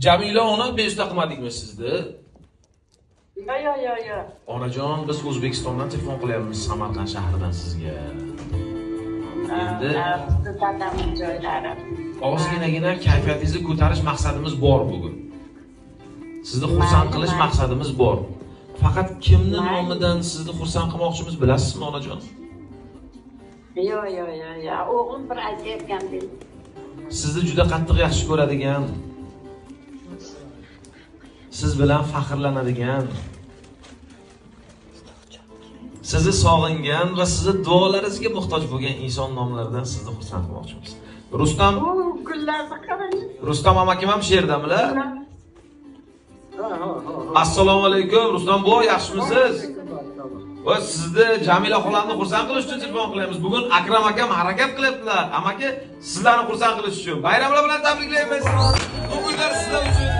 Jamila ona bezovta qilmadikmi sizni? Yo'q, yo'q, yo'q. Onajon, biz O'zbekistondan telefon qilyapmiz, Samarqand shahridan sizga. Endi dadamning joylari. Ozginagina kayfiyatingizni ko'tarish maqsadimiz bor bugun. Sizni xursand qilish maqsadimiz bor. Faqat kimni nomidan sizni xursand qilmoqchimiz bilasizmi, onajon? Yo'q, yo'q, yo'q, yo'q. O'g'lim bir aytayotgan dedi. Sizni juda qattiq yaxshi ko'radigan, siz bilan faxrlanadigan, sizni sog'ingan va sizni duolaringizga muhtoj bo'lgan inson nomlaridan sizni xursand qilmoqchimiz. Rustam, gullarni qarang. Rustam amakim ham shu yerdamilar? Assalomu alaykum Rustam buva, yaxshimisiz? Va sizni Jamila xolamni xursand qilish uchun telefon qilyapmiz. Bugun Akram akam harakat qilyaptilar. Amaki sizlarni xursand qilish uchun. Bayramlar bilan tabriklaymiz. Bu gullar sizlar uchun.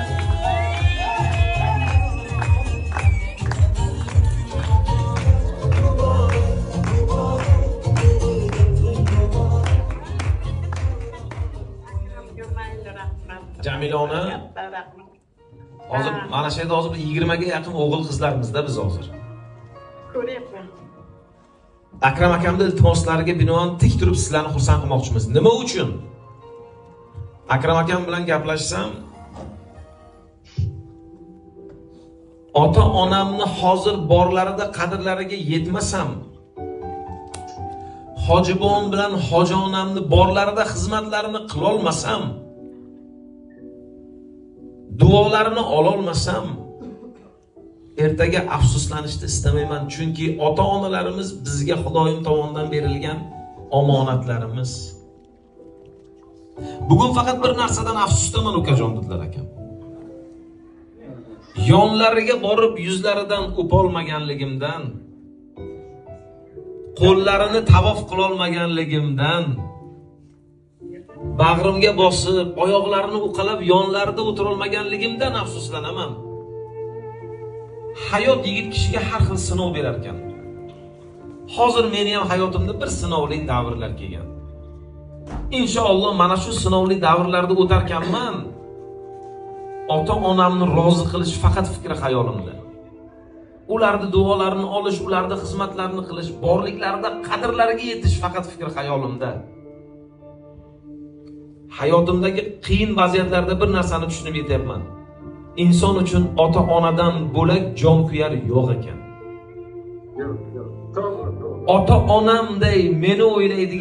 Jamila ona, hozir mana shu yerda hozir 20 ga yaqin o'g'il qizlarimizda biz hozir. Ko'ryapman. Akram akamning iltimoslariga binoan tik turib sizlarni xursand qilmoqchimiz. Nima uchun? Akram akam bilan gaplashsam, ota onamni hozir borlarida qadrlariga yetmasam, hojibon bilan hoji onamni borlarida xizmatlarini qila olmasam, duolarini ololmasam, ertaga afsuslanishni istamayman, chunki ota-onalarimiz bizga Xudoyim tomonidan berilgan omonatlarimiz. Bugun faqat bir narsadan afsusdaman ukajon, dedilar akam. Yonlariga borib yuzlaridan o'polmaganligimdan, qo'llarini tavof qilolmaganligimdan, bag'rimga bosib, oyoqlarini uqalab yonlarida o'tirolmaganligimdan afsuslanaman. Hayot yigit kishiga har xil sinov berar ekan. Hozir meni ham hayotimda bir sinovli davrlar kelgan. Inshaalloh mana shu sinovli davrlarda o'tarkanman, ota-onamni rozi qilish faqat fikri xayolimda. Ularning duolarini olish, ularning xizmatlarini qilish, borliklarida qadrlariga yetish faqat fikri xayolimda. Hayotimdagi qiyin vaziyatlarda bir narsani tushunib yetyapman. Inson uchun ota-onadan bo'lak jon kuyar yo'q ekan. Ota-onamday meni o'ylaydigan